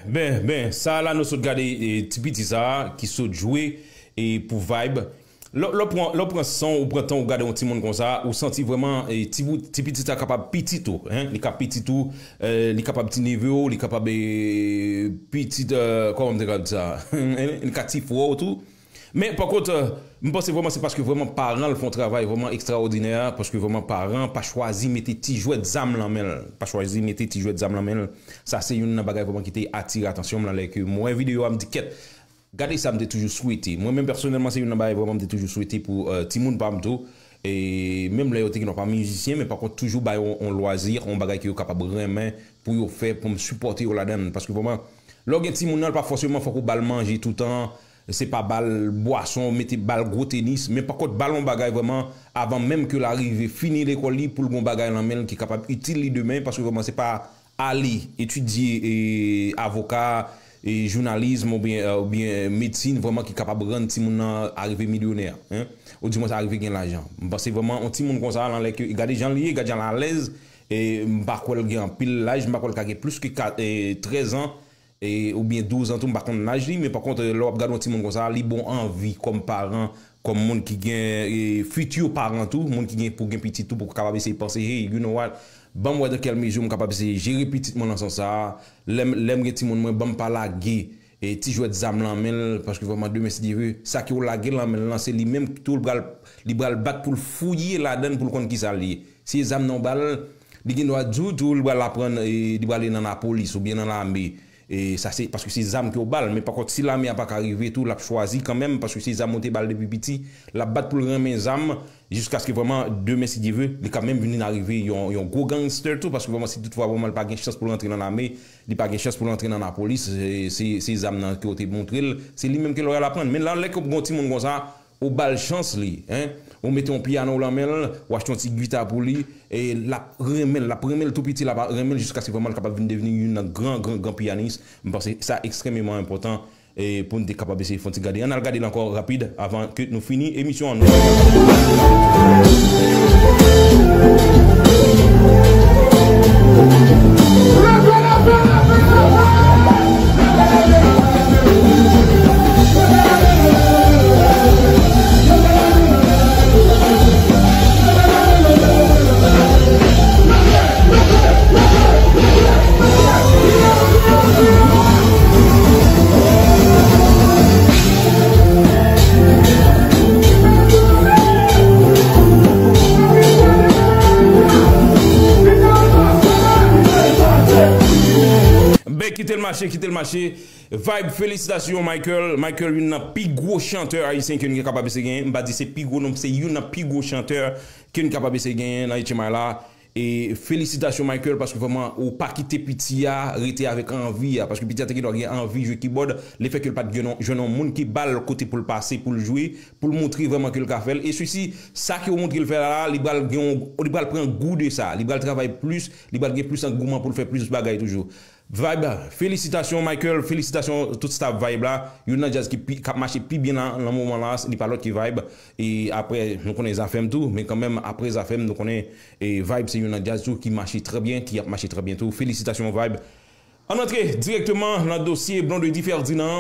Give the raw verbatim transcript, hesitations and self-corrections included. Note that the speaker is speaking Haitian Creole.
Ben, ben, sa la nou sot gade, e, ti piti sa a ki sot jwe, e, pou Vibe. Lè, lè w pran, lè w pran san w, ou pran tan w gade yon timoun konsa, ou santi vrèman, e, ti bout, ti piti sa kapab pitit ou, en, li ka pitit ou, e, li kapab ti neve w, li kapab, e, pitit, e, kòman m te ka di sa? Li ka ti frè w tou. Men, pa kont, e, m panse vrèman se paske vrèman paran l fè yon travay vrèman ekstraòdinè, paske vrèman paran pa chwazi mete ti jwèt zam nan men l. Pa chwazi mete ti jwèt zam nan men l. Sa se youn nan bagay vrèman ki te atire atansyon m lan lè ke m wè videyo a, m di, "Kèt, gade sa m te toujou swete." Mwen menm pèsonèlman, se youn nan bagay vrèman m te toujou swete pou, e, timoun pa m tou. E menm lè yo te gen pa mizisyen, men pa kont toujou ba yo yon lwazi, yon bagay ke yo kapab renmen pou yo fè, pou m sipòte yo ladan l. Paske vrèman, lè w gen timoun nan, l pa fòseman fòk ou ba l manje toutan, se pa ba l bwason, mete ba l gwo tenis, men pa kont ba l yon bagay vrèman, avan menm ke l arive fini lekòl li, pou l gen yon bagay nan men l ki kapab itil li demen, paske vrèman se pa ale etidye, e, avoka, e, jounalis oubyen, e, oubyen medsin vrèman ki kapab rann timoun nan arive milyonè, en, oudimwens arive gen lajan. M panse vrèman yon timoun konsa, lan lè ke, gade jan l ye, gade jan l alèz, e m pa kwè l gen anpil laj, m pa kwè l ka gen plis ke kat, e, trèz an, e, oubyen douz an tou, m pa konn laj li, men pa kont, lè w ap gade yon timoun konsa, li ba w anvi kòm paran, kòm moun ki gen, e, fiti paran tou, moun ki gen pou gen pitit tou, pou kapab eseye panse, "Hey, you know what? Ban m wè dans quelle mesure m kapab eseye jere pitit mwen nan sans sa a. Lè m, lè m gen timoun mwen, ban m pa lage, e, ti jwèt zam lan men l, paske vrèman demen, si Dye vle, sa ke w lage lan men l lan, se li menm tou l pral, li pral bat pou l fouye ladan l pou l konn kisa l ye. Si e zam nan w ba l, li gen dwa di w tou, li pral aprann, e, li pral ale nan lapolis oubyen nan lame." E sa se paske se zam ke w ba l, men pa kont si lame a pa ka rive tou, l ap chwazi kanmenm, paske se zam ou te ba l depi piti, l ap bat pou l renmen zam, jiskaske vrèman, demen, si Dye vle, li ka menm vin arive yon, yon gwo gangster tou, paske vrèman, si toutfwa vrèman li pa gen chans pou l rantre nan lame, li pa gen chans pou l rantre nan lapolis, se, se, se zam nan ke w te montre l, se li menm ke l pral aprann. Men la, lè ke w gen yon timoun konsa, ou ba l chans li, en, ou mete yon pyano lan men l, ou achte yon ti gita pou li, e l ap renmen l, l ap renmen l tou piti, l ap renmen l jiskaske vrèman l kapab vin devni youn nan gran, gran, gran pyanis. M panse sa ekstrèmeman enpòtan, e pou n te kapab eseye fè yon ti gade. Ann al gade l ankò rapid avan ke nou fini emisyon an. Ben, kite l mache, kite l mache. Vibe, felisitasyon, Michael. Michael, youn nan pi gwo chantè ayisyen ke n gen kapab eseye genyen. M pa di se pi gwo non, se youn nan pi gwo chantè ke n kapab eseye genyen nan H M I la. E felisitasyon, Michael, paske vrèman ou pa kite piti a rete avèk anvi a. Paske piti a te gen dwa gen anvi jwe kibòd, lefètke l pa t gen yon, jwenn yon moun ki ba l kote pou l pase, pou l jwe, pou l montre vrèman ke l ka fè l. E sesi, sa ke w montre l fè la, li pral gen yon, li pral pran gou de sa. Li pral travay plis, li pral gen plis angouman pou l fè plis bagay toujou. Vibe, felisitasyon Michael, felisitasyon tout staff Vibe la. Youn nan djaz ki pi, k ap mache pi byen nan, nan moman la, li pa lòt ki Vibe. E apre, nou konnen Zafèm tou, men kanmenm, apre Zafèm, nou konnen, e Vibe se youn nan djaz tou ki mache trè byen, ki ap mache trè byen tou. Felisitasyon Vibe. Ann antre dirèkteman nan dosye Blondedy Ferdinand.